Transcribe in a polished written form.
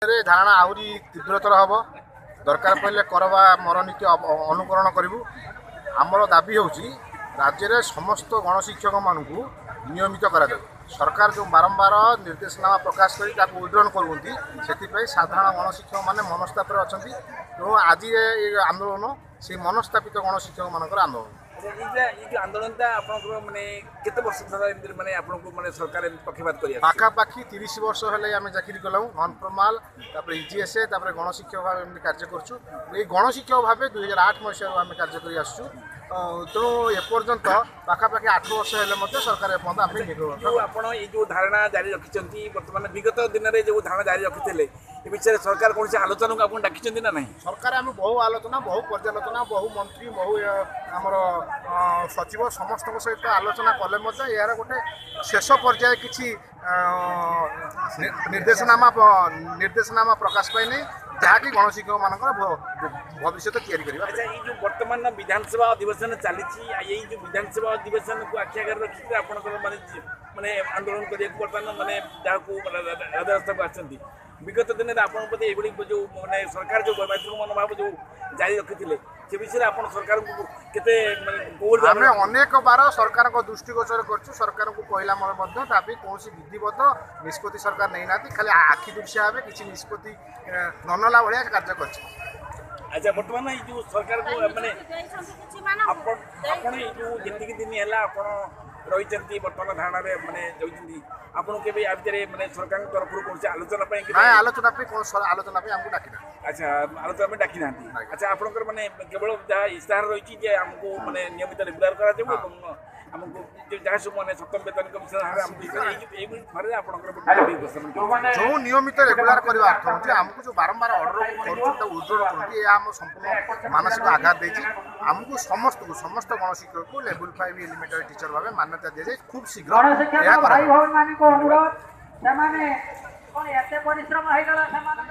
ଧାରଣା ଆହୁରି ତୀବ୍ରତର ହେବ। ଦରକାର ପଡ଼ିଲେ କର ବା ମର ନୀତି ଅନୁକରଣ କରିବୁ। ଆମର ଦାବି ହେଉଛି, ରାଜ୍ୟରେ ସମସ୍ତ ଗଣଶିକ୍ଷକମାନଙ୍କୁ ନିୟମିତ କରାଯାଉ। ସରକାର ଯେଉଁ ବାରମ୍ବାର ନିର୍ଦ୍ଦେଶନାମା ପ୍ରକାଶ କରି ତାକୁ ୱିଡ୍ରନ୍ କରୁଛନ୍ତି, ସେଥିପାଇଁ ସାଧାରଣ ଗଣଶିକ୍ଷକମାନେ ମନସ୍ତାପରେ ଅଛନ୍ତି। ତେଣୁ ଆଜି ଏ ଆନ୍ଦୋଳନ ସେଇ ମନସ୍ଥାପିତ ଗଣଶିକ୍ଷକମାନଙ୍କର ଆନ୍ଦୋଳନ। ଆଚ୍ଛା, ଏଇ ଯୋଉ ଆନ୍ଦୋଳନଟା ଆପଣଙ୍କର ମାନେ କେତେ ବର୍ଷ ଧର ଏମିତି ମାନେ ଆପଣଙ୍କୁ ମାନେ ସରକାର ଏମିତି ପକ୍ଷପାତ କରି ଆସୁଛି? ପାଖାପାଖି 30 ବର୍ଷ ହେଲେ ଆମେ ଚାକିରି କଲାଉ। ନନ୍ ଫର୍ମାଲ, ତାପରେ ଇଜିଏସ୍ଏ, ତାପରେ ଗଣଶିକ୍ଷକ ଭାବେ ଏମିତି କାର୍ଯ୍ୟ କରୁଛୁ। ଏଇ ଗଣଶିକ୍ଷକ ଭାବେ 2008 ମସିହାରୁ ଆମେ କାର୍ଯ୍ୟ କରି ଆସୁଛୁ। ତେଣୁ ଏପର୍ଯ୍ୟନ୍ତ ପାଖାପାଖି 8 ବର୍ଷ ହେଲେ ମଧ୍ୟ ସରକାର ଏପର୍ଯ୍ୟନ୍ତ ଆମେ ଯୋଉ ଆପଣ ଏଇ ଯୋଉ ଧାରଣା ଜାରି ରଖିଛନ୍ତି, ବର୍ତ୍ତମାନ ବିଗତ ଦିନରେ ଯୋଉ ଧାରଣା ଜାରି ରଖିଥିଲେ, ଏ ବିଷୟରେ ସରକାର କୌଣସି ଆଲୋଚନାକୁ ଆପଣ ଡାକିଛନ୍ତି ନା ନାହିଁ? ସରକାର ଆମେ ବହୁ ଆଲୋଚନା, ବହୁ ପର୍ଯ୍ୟାଲୋଚନା, ବହୁ ମନ୍ତ୍ରୀ, ବହୁ ଆମର ସଚିବ ସମସ୍ତଙ୍କ ସହିତ ଆଲୋଚନା କଲେ ମଧ୍ୟ ଏହାର ଗୋଟେ ଶେଷ ପର୍ଯ୍ୟାୟ କିଛି ନିର୍ଦ୍ଦେଶନାମା ପ୍ରକାଶ ପାଇନି, ଯାହାକି ଗଣଶିକ୍ଷକମାନଙ୍କର ଭବିଷ୍ୟତ ତିଆରି କରିବା। ଆଚ୍ଛା, ଏଇ ଯୋଉ ବର୍ତ୍ତମାନ ବିଧାନସଭା ଅଧିବେଶନ ଚାଲିଛି, ଏଇ ଯୋଉ ବିଧାନସଭା ଅଧିବେଶନକୁ ଆଖି ଆଗରେ ରଖିକି ଆପଣଙ୍କର ମାନେ ଆନ୍ଦୋଳନ କରିବାକୁ ବର୍ତ୍ତମାନ ମାନେ ଯାହାକୁ ରାଜରାସ୍ତାକୁ ଆସିଛନ୍ତି, ବିଗତ ଦିନରେ ଆପଣଙ୍କ ପ୍ରତି ଏଇଭଳି ଯୋଉ ମାନେ ସରକାର ଯୋଉ ବୈମାତୃକ ମନୋଭାବ ଯୋଉ ଜାରି ରଖିଥିଲେ, ସେ ବିଷୟରେ ଆପଣ ସରକାରଙ୍କୁ କେତେ ମାନେ କୋଉଭଳି? ଆମେ ଅନେକ ବାର ସରକାରଙ୍କ ଦୃଷ୍ଟିଗୋଚର କରିଛୁ। ସରକାରଙ୍କୁ କହିଲା ମଧ୍ୟ ତା ପାଇଁ କୌଣସି ବିଧିବଦ୍ଧ ନିଷ୍ପତ୍ତି ସରକାର ନେଇନାହାନ୍ତି। ଖାଲି ଆଖି ଦୃଶ୍ୟ ଭାବେ କିଛି ନିଷ୍ପତ୍ତି ନ ନେଲା ଭଳିଆ କାର୍ଯ୍ୟ କରିଛି। ଆଚ୍ଛା, ବର୍ତ୍ତମାନ ଏଇ ଯୋଉ ସରକାରକୁ ମାନେ ଆପଣ ଏଇ ଯୋଉ ଯେତିକି ଦିନ ହେଲା ଆପଣ ରହିଛନ୍ତି, ବର୍ତ୍ତମାନ ଧାରଣାରେ ମାନେ ରହିଛନ୍ତି, ଆପଣଙ୍କୁ କେବେ ୟା ଭିତରେ ମାନେ ସରକାରଙ୍କ ତରଫରୁ କୌଣସି ଆଲୋଚନା ପାଇଁ? ନାଇଁ, ଆଲୋଚନା ପାଇଁ କୌଣସି ଆଲୋଚନା ପାଇଁ ଆମକୁ ଡାକିନାହାନ୍ତି। ଆଚ୍ଛା, ଆଲୋଚନା ପାଇଁ ଡାକିନାହାନ୍ତି। ଆଚ୍ଛା, ଆପଣଙ୍କର ମାନେ କେବଳ ଯାହା ଇସ୍ତାହାର ରହିଛି ଯେ ଆମକୁ ମାନେ ନିୟମିତ ରେଗୁଲାର କରାଯିବ ଏବଂ ଆମକୁ ଯାହା ସବୁ ମାନେ ସପ୍ତମ ବେତନ କମିଶନ ଆମକୁ ଏଇଭଳି ଥରେ ଆପଣଙ୍କର ଯେଉଁ ନିୟମିତ ରେଗୁଲାର କରିବା ଅର୍ଥ ହେଉଛି, ଆମକୁ ଯେଉଁ ବାରମ୍ବାର ଅର୍ଡର କରୁଛନ୍ତି, ତାକୁ ୱିଡ୍ର କରନ୍ତି, ଏହା ଆମ ସମ୍ପୂର୍ଣ୍ଣ ମାନସିକ ଆଘାତ ଦେଇଛି। ଆମକୁ ସମସ୍ତଙ୍କୁ, ସମସ୍ତ ଗଣଶିକ୍ଷକକୁ ଲେବୁଲ୍ 5 ଏଲିମେଣ୍ଟାରୀ ଟିଚର ଭାବେ ମାନ୍ୟତା ଦିଆଯାଇ ଖୁବ୍ ଶୀଘ୍ର ଏହା ଭାଇ ଭଉଣୀମାନଙ୍କୁ ଅନୁରୋଧ, ସେମାନେ ଏତେ ପରିଶ୍ରମ ହେଇଗଲା ସେମାନଙ୍କ